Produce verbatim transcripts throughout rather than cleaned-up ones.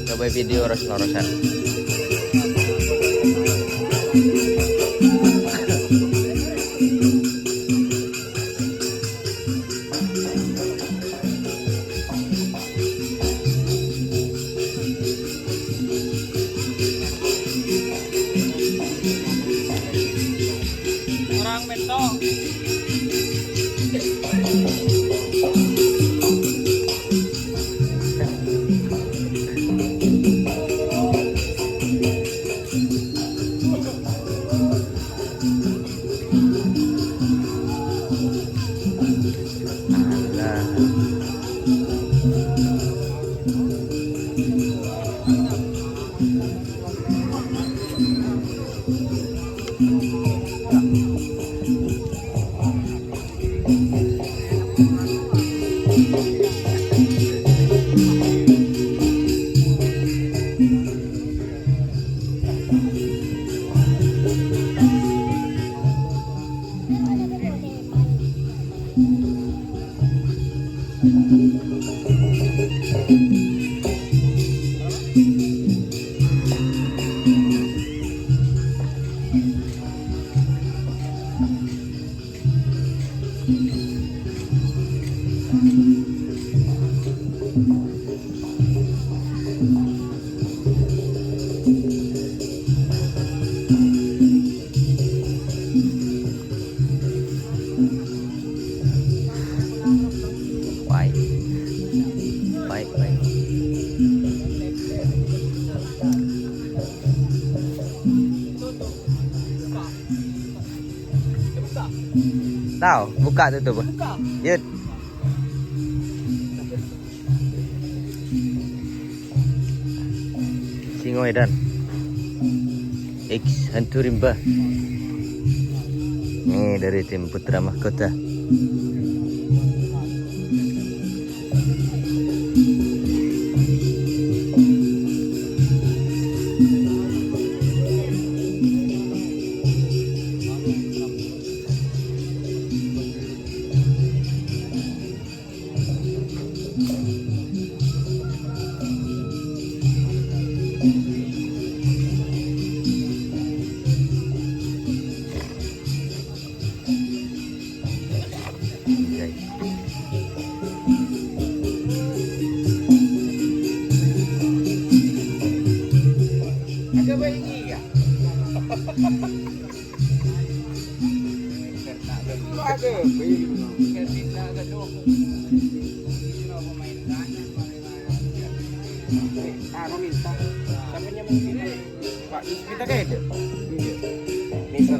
Coba video ros-lorosan. Orang mentok. Wai. Baik, baik. Tao, buka tutup. Yut. Singoedan. X Hantu Rimba. Ini dari tim Putra Mahkota. Pak, kita kayak ada. Iya. Mister.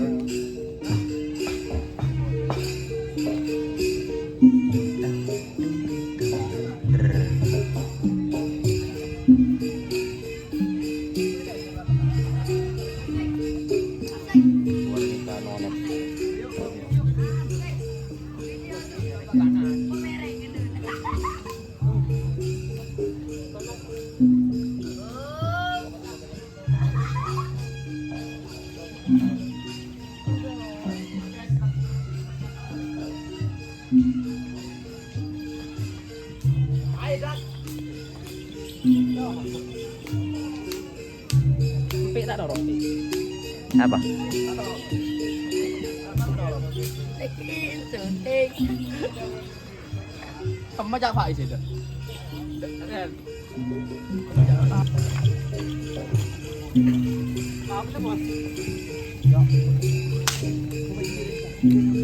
Sampai tak dorong. Apa? Sama cak Faiz itu. Apa tuh, Bos? Embi.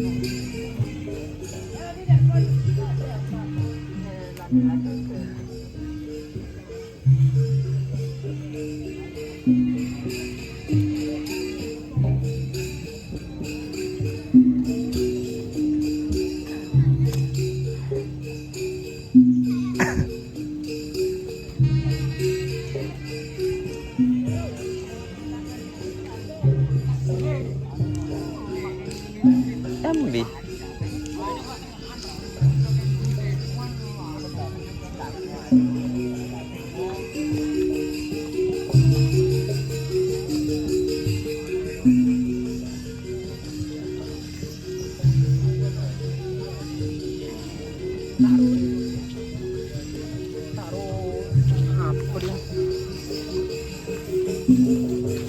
Apa dia?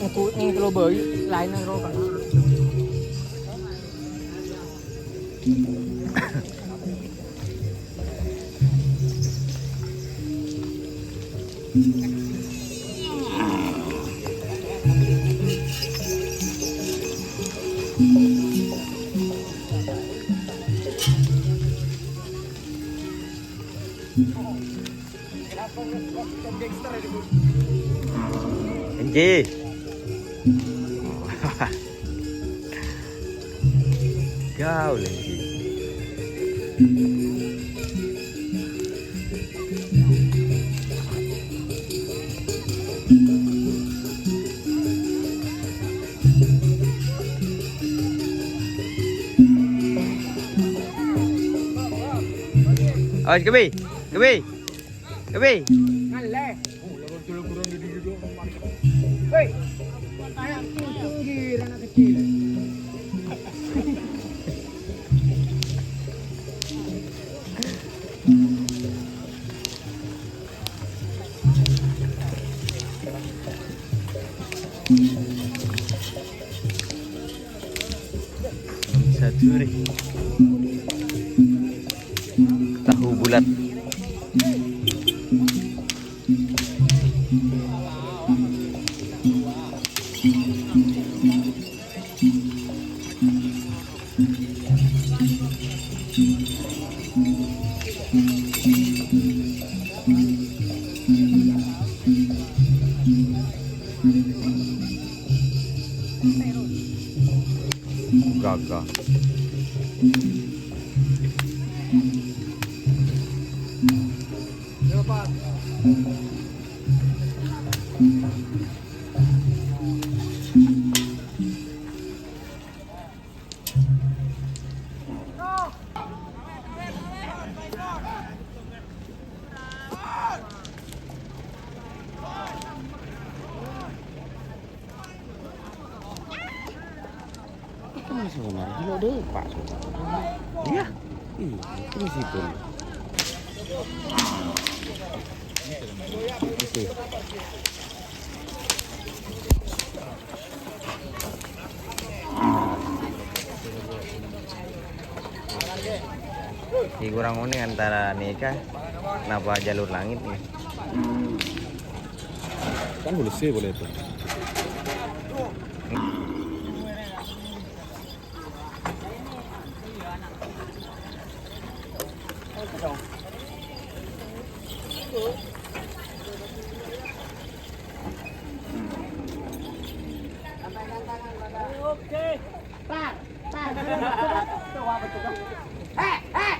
Engko' ini kalau bayi, lain yang roh kan. Enji. Gaul, Enji. Awas, Kebi. Kebi. Kebi. Ngalle. Woi. Anak tinggi, anak kecil. Sadure. Tahu bulat. Gagah. Ini sebenarnya dulu deh, Pak Sonar. Iya. Iya, ini sih, Bun. Oke. Ini kurang unik antara nikah, kenapa jalur langit nih? Kan boleh sih, boleh itu. Oke. Tar, tar. Coba betul. Hei, hei,